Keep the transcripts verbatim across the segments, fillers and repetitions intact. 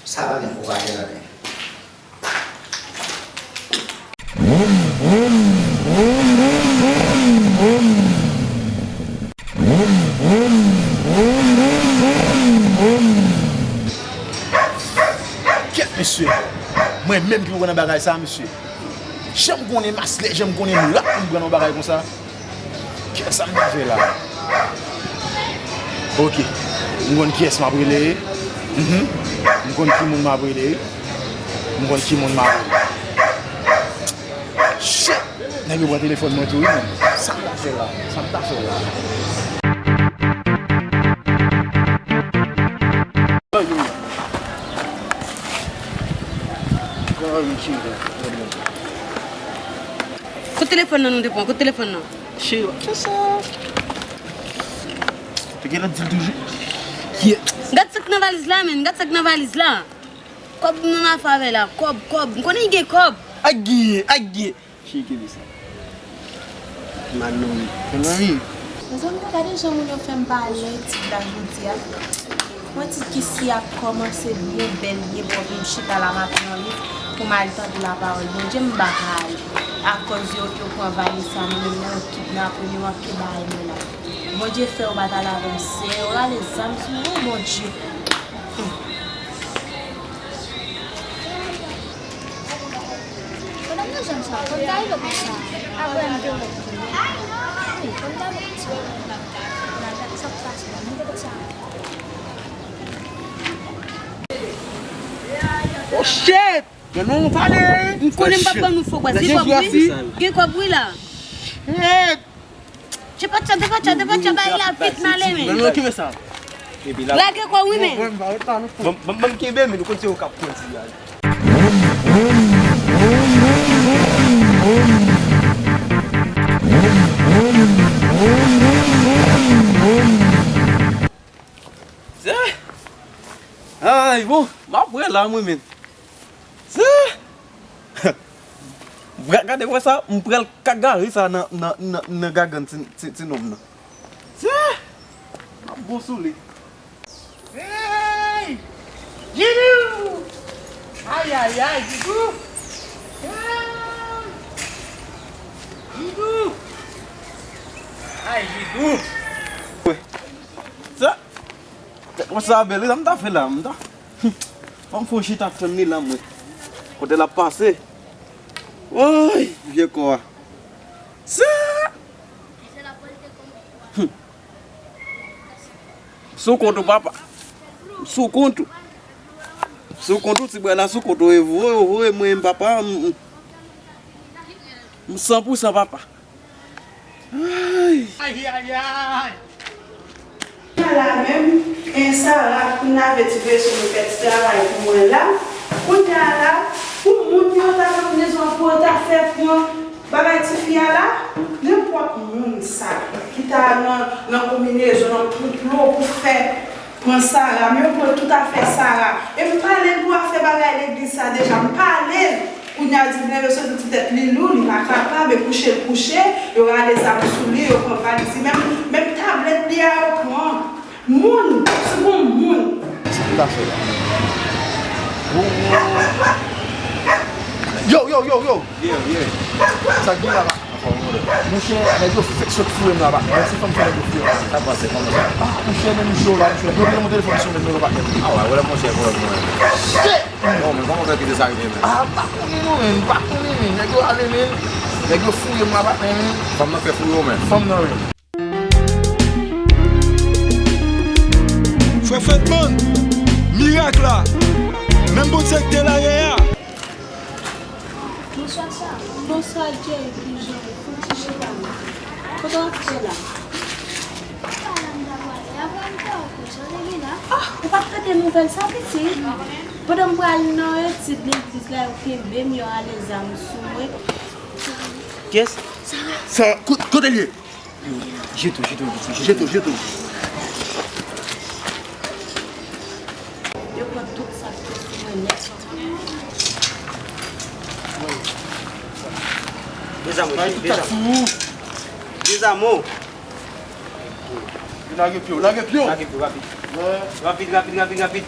Sa pa gen kouraje ladan. Kèt, mesye. Mwen menm ki poko nan bagay sa, mesye. Jan m konnen maslè, jan m konnen m rat pou m pran nan bagay konsa. Kiyès sa m ta fè la? Ok. M konn kiyès m ap rele. Mhm. M konn ki moun m ap rele. M konn ki moun m ap rele. Shit! Nèg yo pran telefòn mwen tou, wi, men. Sa m ta fè la? Sa m ta fè la? Kote telefòn nan nou te pran? Kote telefòn nan? Cheri, w ap fè sa. Te gentan di l toujou. Yeah. Gad sa k nan valiz la, men. Gad sa k nan valiz la. Kòb nou nan afè avè la. Kòb, kòb. M konnen li gen kòb. Ak gen, ak gen. Cheri, kenbe sa. Manouri. Mezanmi, gade jan moun yo fè m pale tit la jodi a. Yon tit ki si ap kòmanse byen bèl, byen pwòp, m chita la, m ap li yon liv pou m al tande lapawòl Bondye, m pa ka ale. Akòz yo, yo pran valiz sa, nou menm nan yo kidnape nou, yo manke bay nou la. Bondye fè yo pa t al avè m, se yo rale zam sou mwen, Bondye. Hmm. Fò n ap nan janm sa, fò n ta rive konsa. Apre m te wè. Wi, fò n ta rive konsa. N ap gade sa k pase la, nou te konsa. Oh shit! Gen nou pale! M konnen m p ap ban nou fo bwa. Se kòb wi. Gen kòb wi la. Shit! Depatcha, depatcha, depatcha, bay la vit m ale men. Lage kò wi men. Ban m kenbe men, nou konn se yo k ap kondi a. Ay bon, m ap wè la mwen men. Gade wè sa, m pral kagare sa nan, nan, nan, nan gagann ti, ti, ti nonm nan. M ap bon sou li. Hey! Didou! Ay, ay, ay, Didou! Hey! Didou! Ay, Didou! Sa, kòman sa bèl, sa m ta fè la, m ta. Ban m fè yon chita tann li la, mwen. Kote l ap pase? Woy, vye kò a. Sa! Sou kont ou, papa. Sou kont ou. Sou kont ou, ti bwè la, sou kont ou. E voye, voye mwen, papa. M, m, m san pou san, papa. Ay! Ay, ay, ay! Kounye a la menm, e Sara, kounye a vle ti veye sou nou fè ti travay pou mwen la. Kounye a la, pou moun yo ta konbinezon pou yo ta fè pran bagay tifi a la, nenpòt moun sa, ki ta nan, nan konbinezon, nan konplo pou fè pran Sara, men yo pran tout afè Sara. E m pale l pou afè bagay legliz sa deja. M pale l. Kounye a di vle resoti ti tèt li lou, li pa kapab, e kouche l kouche, yo rale zam sou li, yo pran valiz li, menm, menm tablèt li a yo pran. Moun, si gon moun. Sa m ta fè la? Yo, yo, yo, yo! Yeah, yeah. Sa k gen la, pa? Monchè, nèg yo fèk sot foure m la, pa. Mwen se fanm fè nèg yo foure m la. Sa pase, kòman sa? Ah, monchè, men monchè, la, monchè. Yo gen yon telefòn sou men yo, pa. Ah, wè, wè, monchè, pwoblèm mwen. Shit! Non, men kòman fè kite sa rive, men? Ah, m pa konnen non, men, m pa konnen, men. Nèg yo ale, men. Nèg yo foure m la, pa, men. Fanm nan fè foure w, men. Fanm nan, wi. Frè Fredman, mirak la, menm Bondye k te la yè a. Bonswa, Sa. Bonswa, Jerry, kijan w ye? Fè yon ti chita non. Kote w ap fè la? Ah, ou pa t tande nouvèl sa, pitit? Pandan m pral nan etid legliz la, yo kenbe m, yo rale zam sou mwen. Kiyès? Sa, kote, kote l ye? Jete w, jete w, jete w. Jete w, jete w. Yo pran tout sa k te sou mwen nèt. Dezamo, cheri, dezamo. Dezamo. Lage pye w, lage pye w. Lage pye w, rapid. Wè. Rapid, rapid, rapid, rapid.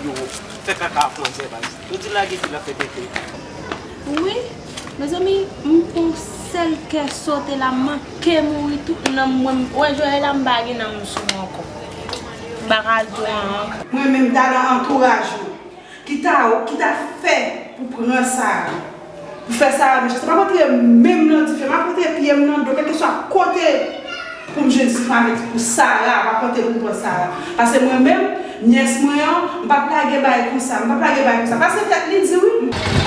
Yo, fè kaka ap manzè, baz. Yo di lage pye l ap fè tete. Wi, mezanmi, m pran sèl kè sote la, m manke mouri tout nanm mwen. Wè, jodi a la, m pa gen nanm sou mwen ankò. M pa ka al tou an. Mwen menm, m ta nan antouraj ou. Ki ta, ki ta fè pou pran Sara, pou fè Sara mechan. Se m ap antre menm nan dife, m ap antre pye m nan dlo, kèlkeswa kote pou m jwenn sitwayènte pou Sara, m ap antre pou m pran Sara. Paske mwen menm, nyès mwen an, m p ap lage bagay konsa, m p ap lage bagay konsa. Pase tèt li di wi.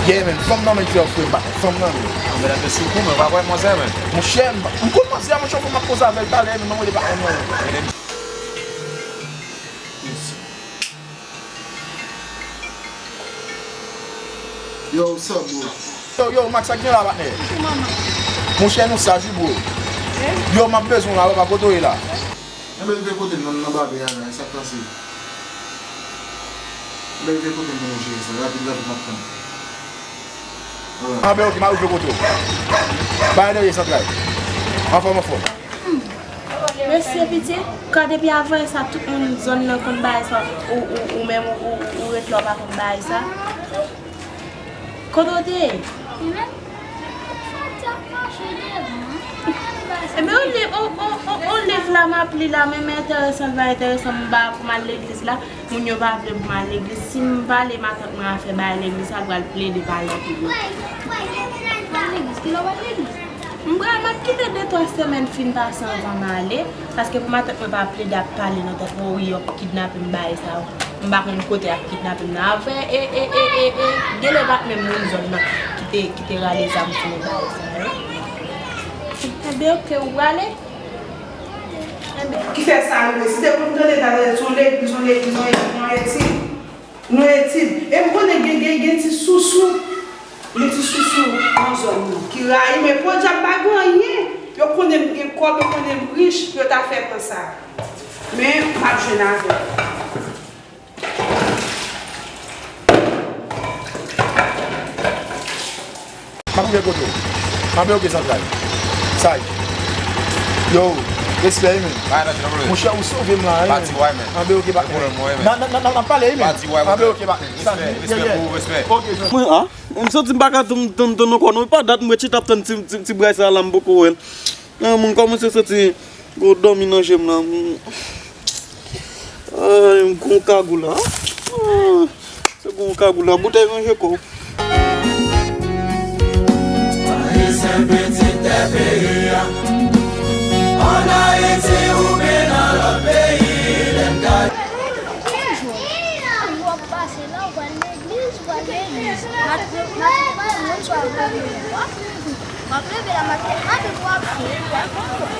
Yeah, man, fanm nan men ti frè m, fanm nan men. Anben, la te sou kou, men w pa kwè manzè, men. Monchè, m, m konn manzè a, monchè, fò m ap koze avè l talè, men mwen rele pa konn non. Yo, what's up, bro? Yo, yo, Max, sa k gen la, patnè? Monchè, nou saj wi, bro. Yo, m ap bezwen w la, papa, kote w ye la? Anben, rive kote m nan, nan babe a la, e sa k pase? Anben, rive kote m pou nou jere sa, rapid, rapid, m ap tann. Anben, oke, m ap rive kote w. Bay dèyè santral. Anfòm, anfòm. Mesye piti, kan depi avan sa, tout moun zòn nan konn bagay sa, ou, ou, ou menm, ou, ou, ou ret la, ou pa konn bagay sa. Kote w te ye? Mwen menm, sa t ap mache devan. Ebyen, on liv, on, on, on, on liv la, m ap li la, men, men enteresan, pa enteresan, m ba pou m al legliz la. Moun yo pa vle pou m al legliz. Si m pale matant mwen afè bay legliz, sa l pral plede pale anpil. Al legliz, kilè w al legliz? M pral, m ap kite de twa semèn fin pase anvan m ale, paske pou matant mwen pa plede ap pale nan tèt mwen, wi, y ap kidnape m, bagay sa yo. M pa konn kote y ap kidnape m nan. Avè, e, e, e, e, e, genlè pa t menm moun zòn nan ki te, ki te rale zam sou mwen, bagay sa yo. Ebyen, oke, ou prale? Ki fè sa rive? Si te pou m tande, ta tande se yon legliz, yon legliz, yon etid, yon etid. E m konnen gen, gen, gen ti sousou, gen ti sousou nan zòn nan ki rayi m. Men podyab pa gen anyen. Yo konnen m gen kòb, yo konnen m rich, pou yo ta fè plan sa. Men, m ap jwenn avè l. M ap rive kote w. Anben oke santral. Saj. Yo, respè wi men. Monchè, ou sove m la wi men. Anben oke patnè. N a, n a, n a, n a pale wi men. Anben oke patnè. Saj. Respè pou ou, respè. Oke santral. Mwen a, m santi m pa ka tann, tann, tann ankò non. E pa dat mwen chita ap tann ti, ti, ti bray sa la, m poko wè l. Nan moun kòmanse santi gwo dòmi nan je m nan. Ay, m gon kagou la. Ah, se gon kagou la. Boutèy ranje kò w. Ayisyen pitit tè peyi a. Ann Ayiti oubyen nan lòt peyi, lè m gade. Legliz, w ap legliz. Maten, maten, maten, moun sa w ap leve. W ap leve la maten, maten, w ap fè, w ap fè.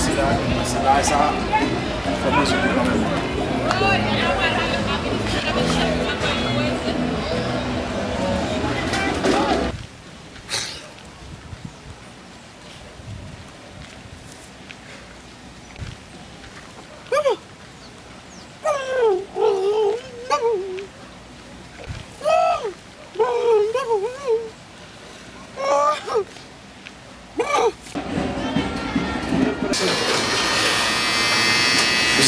Se la, se la, sa, fò m soti kanmenm.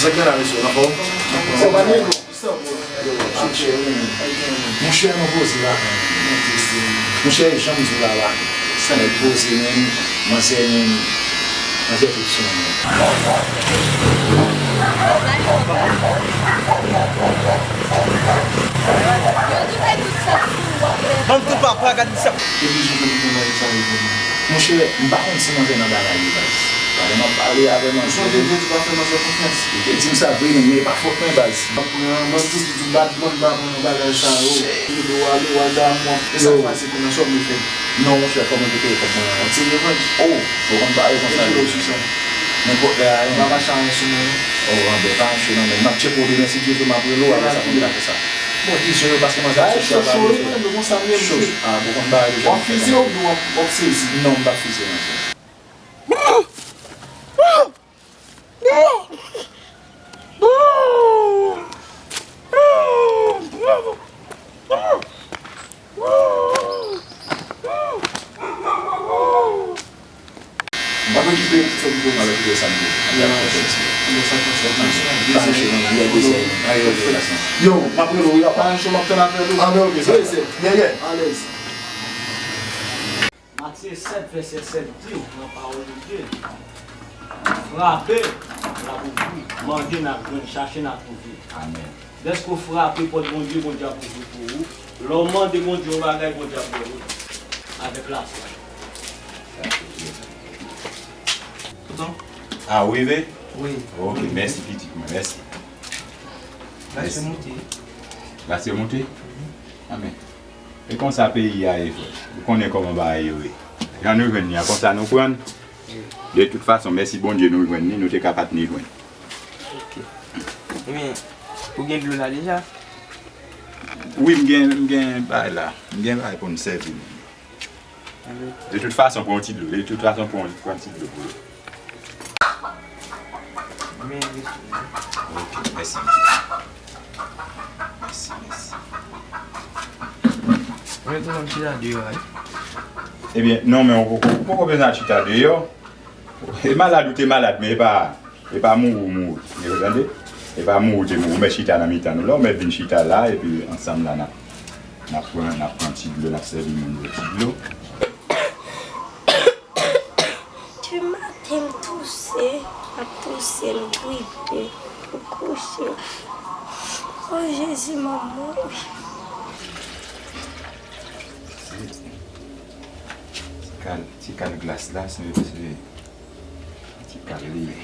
Sa k gen la, mesye, w anfòm? Sa va, nego? Monchè, monchè, nou poze la. Monchè, jan m di w la, la. Nèg poze, men, manzè, men, manzè tout son. Ban m tou papa, gad misye. Monchè, m pa konn si manzè nan bagay yo, baz. Pandan m ap pale avè manje. Ou sonje Jezi pa fè manje konfyans. Li te di m sa vre, men, men e pa fòt mwen, baz. M ap pran, mwen toujou di, bat mwen, m pa pran bagay sa yo. Li do ale, w al damou. E sa k pase kounye a, sa w vle fè? Non, monchè, fò mwen te peye kòb mwen an. Yon ti revanj. Oh, ou konn pale konsa. Epi lè w sou sa. Nenpòt lè a, m pa mache anyen sou mwen. Oh, anben, pa mache nan men. M ap tcheke w demen, si Dye vle, m ap rele w, apre sa pou n gade sa. Bon, dizon yo, paske manje ap chòche a, pa vle fè. Chòche. Ah, bon, konn bagay deja. W ap fize oubyen w ap, w ap sezi? Non, m p ap fize, manje. M ap okipe sa m te di. M ap okipe sa m te di. M ap okipe sa m te di. Sa k pase? Pa mache, non, m gen dezè. Yo, m ap rele w, wi, apa. Pa mache, m ap tann apèl ou. Ah, ben, ok, sa. Dezè. Yeah, yeah. Alèz. Matye sèt, vèsè sèt di, nan pawòl de Dye, frape, l ap ouvri, mande, n ap jwenn, chache, n ap twouve. Amèn. Dèske w frape pòt Bondye, Bondye ap ouvri pou ou. Lè w mande Bondye yon bagay, Bondye ap ba ou li. Avèk lafwa. Tonton? Ah, ou rive? Wi. Ok, mèsi pitit mwen, mèsi. Glas yo monte. Glas yo monte? Mhm. Amèn. E konsa peyi a ye, frè. Ou konnen kòman bagay yo ye. Jan nou jwenn li a, konsa nou pran l. Wi. De tout fason, mèsi Bondye nou jwenn li, nou te ka pa t ni jwenn. Ok. Ebyen, ou gen dlo la deja? Wi, m gen, m gen bagay la. M gen bagay pou m sèvi. De tout fason, pran yon ti dlo. De tout fason, pran, pran yon ti dlo pou yo. Ok, mèsi. Mèsi, mèsi. Mwen tou, m chita deyò a, wi. Ebyen, non, men ou poko, ou poko bezwen al chita deyò. E malad ou te malad, men e pa, e pa mouri ou mouri. Ou tande? E pa mouri ou te mouri. Ou mèt chita nan mitan nou la, ou mèt vin chita la, epi ansanm la, n ap, n ap pran, n ap pran ti dlo, n ap sèvi moun yo ti dlo. Ti maten m touse, m ap touse, m gripe, m kouche. O Jezi, m ap mouri. Ti kal, ti kal glas la, se, se ti kal li ye.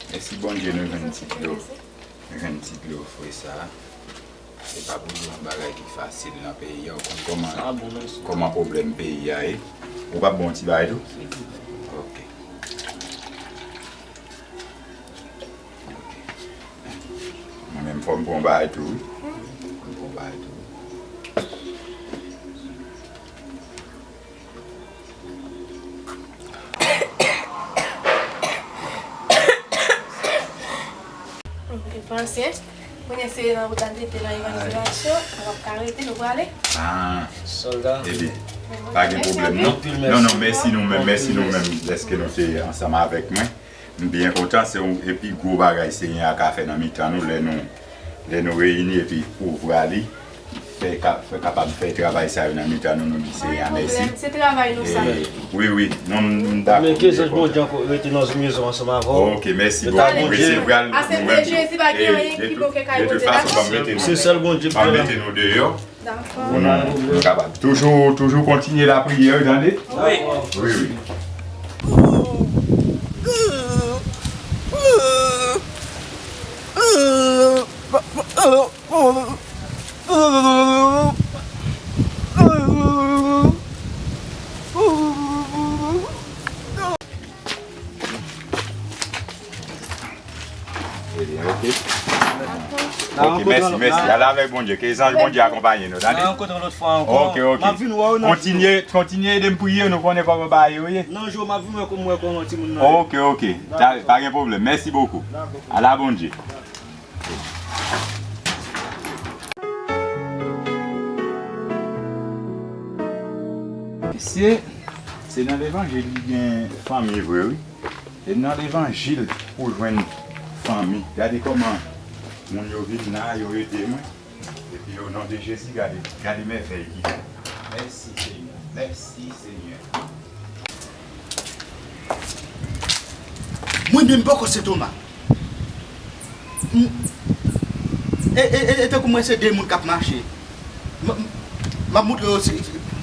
Mèsi Bondye, nou jwenn ti dlo. Nou jwenn ti dlo fre sa. Se pa pou di yon bagay ki fasil nan peyi a. Ou konn kòman, kòman pwoblèm peyi a ye. Ou p ap bon ti bagay tou? Ok. Ok. Mwen menm fò m pran yon bagay tou, wi. Fò m pran yon bagay tou, wi. Panse, kounye se nan wout la n te te nan evanjelizasyon, nou p ap ka rete, nou prale. Ah. Sòlda. Ebyen, pa gen pwoblèm, non. Non, non, mèsi nou menm, mèsi nou menm, dèske nou te ansanm avèk mwen. M byen kontan, se yon, epi gwo bagay Senyè a ka fè nan mitan nou, lè nou, lè nou reyini epi ouvra li, fè ka, fè kapab fè travay sa yo nan mitan nou, nou di Senyè a mèsi. Se travay nou sa. Wi, wi, non, m dakò. Men ke zanj Bondye ankò rete nan yon mezon ansanm avè w. Ok, mèsi bokou. Resevwa l. Aksepte Jezi, pa gen anyen ki bloke kay Bondye la. Se sèl Bondye ki la. M ap mete nou deyò. Pou nou, nou kapab toujou, toujou kontinye lapriyè, wi, tande? Wi. Wi, wi. Ebyen, ok. Ok, mèsi, mèsi. Al avèk Bondye. Ke zanj Bondye akonpaye nou, tande? N a rankontre lòt fwa ankò. Ok, ok. M ap vin wè w nan... Kontinye, kontinye ede m priye, nou konnen kòman bagay yo ye. Nan jou, m ap vin wè kòman, wè kòman timoun nan ye. Ok, ok. Pa gen pwoblèm. Mèsi bokou. Ala Bondye. Mesye, se nan levanjil li gen fanmi vre, wi. E nan levanjil pou jwenn fanmi. Gade kòman moun yo vin la, yo ede mwen. Epi o non de Jezi, gade, gade mèvèy ki fèt. Mèsi Senyè, mèsi Senyè. Mwen menm poko Sen Toma. M, e, e, e, e tankou mwen se de moun k ap mache. M, m, m ap montre yo se,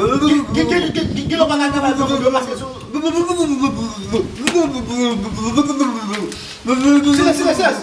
Ki, ki, ki, ki, ki lè w pa ka travay pou yo paske sou. Silans, silans, silans.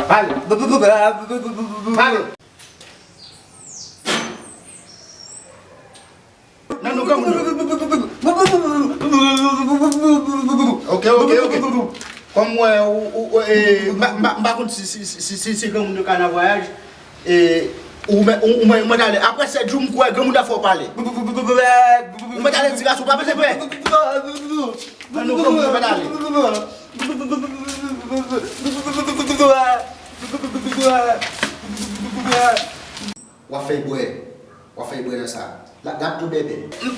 Pale. Pale. Nan non granmoun yo. Ok, ok, ok. Kòm mwen, ou, ou, ou, e, m pa, m pa, m pa konn si, si, si, si, si, si granmoun yo ka nan vwayaj, e, ou mèt, ou, ou mèt, ou mèt ale. Apre sèt jou, m kwè granmoun nan fè w pale. Ou mèt ale ti gason, pa bezwen pè. Nan non granmoun yo, mèt ale. W ap fè bwè. W ap fè bwè nan sa. L ap, l ap tou bèbè. M,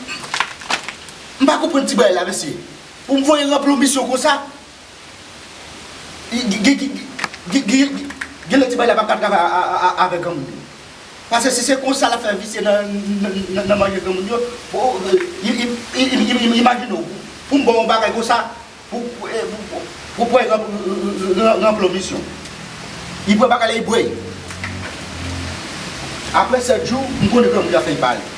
m pa konprann ti bagay la, mesye. Pou m voye ranpli yon misyon konsa, gen, gen, gen, gen, gen, gen lè ti bagay la p ap ka travay a, a, a, avèk granmoun yo. Paske si se konsa l ap fè visye nan, nan, nan, nan manje granmoun yo, bon, i, i, imajine w, pou m ba w yon bagay konsa, pou, pou, e, pou, pou, pou pran ranpli yon misyon. Li pran bagay la, li bwè. Apre sèt jou, m konnen granmoun nan fè l pale.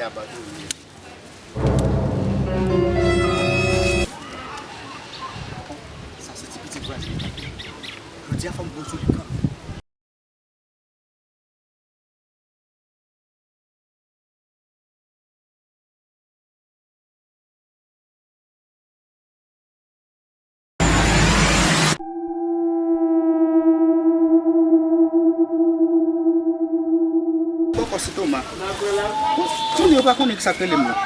Abandone. Sa se ti pitit vwazen. Jodi a fò m pran sou li kanmenm. Poko se Toma. Kounye yo pa konnen ki sa k rele m nan.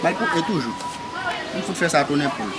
Mal pou e toujou. M fout fè sa tounen pou l.